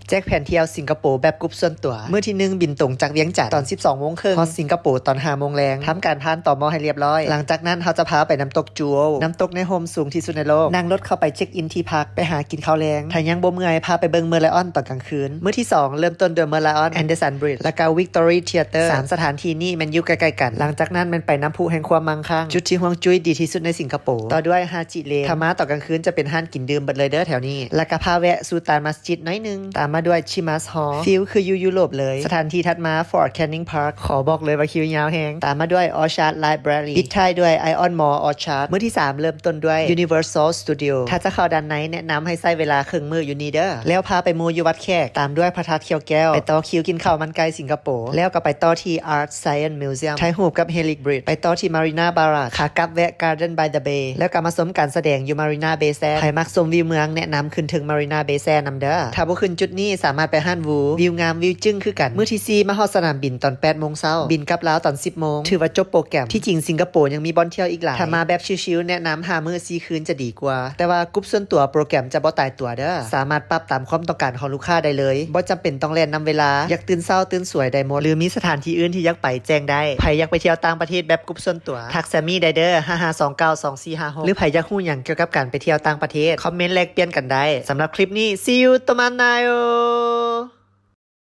ແຈກແຜນທ່ຽວສິງກະໂປແບບກຸ່ມສ່ວນຕົວ. ມື້ທີໜຶ່ງ ບິນຕົງຈາກວຽງຈັນຕອນສິບສອງໂມງເຄິ່ງ, ຮອດສິງກະໂປຕອນຫ້າໂມງແລງ. ທຳການຜ່ານ ຕມ ໃຫ້ລຽບຮ້ອຍ. ຫຼັງຈາກນັ້ນເຮົາຈະພາໄປນ້ຳຕົກຈູໂອວ. ນ້ຳຕົກໃນຮົ່ມສູງທີ່ສຸດໃນໂລກ. ນັ່ງລົດເຂົ້າໄປເຊັກອິນທີ່ພັກ, ໄປຫາກິນເຂົ້າແລງ. ຖ້າຍັງບໍ່ເມື່ອຍ ພາໄປເບິ່ງເມີລາອອນຕອນກາງຄືນ. ມື້ທີສອງ ເລີ່ມຕົ້ນດ້ວຍເມີລາອອນ, ແອນເດີສັນບຣິດ ແລະກະວິກຕໍຣີທຽເຕີ. ສາມສະຖານທີ່ນີ້ແມ່ນຢູ່ໃກ້ໆກັນ. ຫຼັງຈາກນັ້ນແມ່ນໄປນ້ຳພຸແຫ່ງຄວາມມັ່ງຄັ່ງ, ຈຸດທີ່ຮ່ວງຈຸ້ຍດີທີ່ສຸດໃນສິງກະໂປ, ຕໍ່ດ້ວຍຮາຈິເລກ. ຖ້າມາຕອນກາງຄືນຈະເປັນຮ້ານກິນດື່ມເບິດເລີຍເດີແຖວນີ້. ແລ້ວກະພາແວະສູ່ຕານມັສຈິດໜ້ອຍໜຶ່ງ. ຕາມມາດ້ວຍ Chimas Hall, ຟີລຄືຢູ່ຢູໂຣບເລີຍ. ສະຖານທີ່ຖັດມາ Fort Canning Park, ຂໍບອກເລີຍວ່າຄິວຍາວແຮງ. ຕາມມາດ້ວຍ Orchard Library, ປິດທ້າຍດ້ວຍ Ion Mall Orchard. ມື້ທີສາມ ເລີ່ມຕົ້ນດ້ວຍ Universal Studio. ຖ້າຈະເຂົ້າດ້ານໃນ ແນະນຳໃຫ້ໃຊ້ເວລາເຄິ່ງມື້ຢູ່ນີ້ເດີ. ແລ້ວພາໄປໝູ່ຢູ່ວັດແຂກ, ຕາມດ້ວຍພະທາດຂຽວແກ້ວ, ໄປຕໍ່ຄິວກິນເຂົ້າມັນໄກ່ສິງກະໂປ, ແລ້ວກໍໄປຕໍ່ທີ່ Art Science Museum, ຖ່າຍຮູບກັບ Hayley Bridge, ໄປຕໍ່ທີ່ Marina Barrage, ຂາກັບແວະ Garden by the Bay, ແລ້ວກໍມາຊົມການສະແດງຢູ່ Marina Bay Sands. ໃຜມັກຊົມວິວເມືອງ ແນະນຳຂຶ້ນເທິງ Marina Bay Sands ນຳເດີ. ຖ້າບໍ່ຂຶ້ນຈຸດນີ້ ສາມາດໄປຮ້ານ Vue, ວິວງາມວິວຈຶ້ງຄືກັນ. ມື້ທີສີ່ ມາຮອດສະໜາມບິນຕອນແປດໂມງເຊົ້າ, ບິນກັບລາວຕອນສິບໂມງ, ຖືວ່າຈົບໂປຣແກຣມ. ທີ່ຈິງສິງກະໂປຍັງມີບ່ອນທ່ຽວອີກຫຼາຍ. ຖ້າມາແບບຊິວໆ ແນະນຳຫ້າມື້ສີ່ຄືນຈະດີກວ່າ, ແຕ່ວ່າກຸ່ມສ່ວນຕົວໂປຣແກຣມຈະບໍ່ຕາຍຕົວເດີ. ສາມາດປັບຕາມຄວາມຕ້ອງການຂອງລູກຄ້າໄດ້ເລີຍ, ບໍ່ຈຳເປັນຕ້ອງແລ່ນນຳເວລາ, ຢາກຕື່ນເຊົ້າຕື່ນສວຍໄດ້ໝົດ, ຫຼືມີສະຖານທີ່ອື່ນທີ່ຢາກໄປແຈ້ງໄດ້. ໃຜຢາກໄປທ່ຽວຕ່າງປະເທດແບບກຸ່ມສ່ວນຕົວ ທັກແຊມມີໄດ້ເດີ ຫ້າຫ້າສອງເກົ້າສອງສີ່ຫ້າຫົກ ຫຼືໃຜຢາກຮູ້ຫຍັງກ່ຽວກັບການໄປທ່ຽວຕ່າງປະເທດ ຄອມເມັນແລກປ່ຽນກັນໄດ້. ສຳລັບຄລິບນີ້ See you ໂຕມານາໂອ.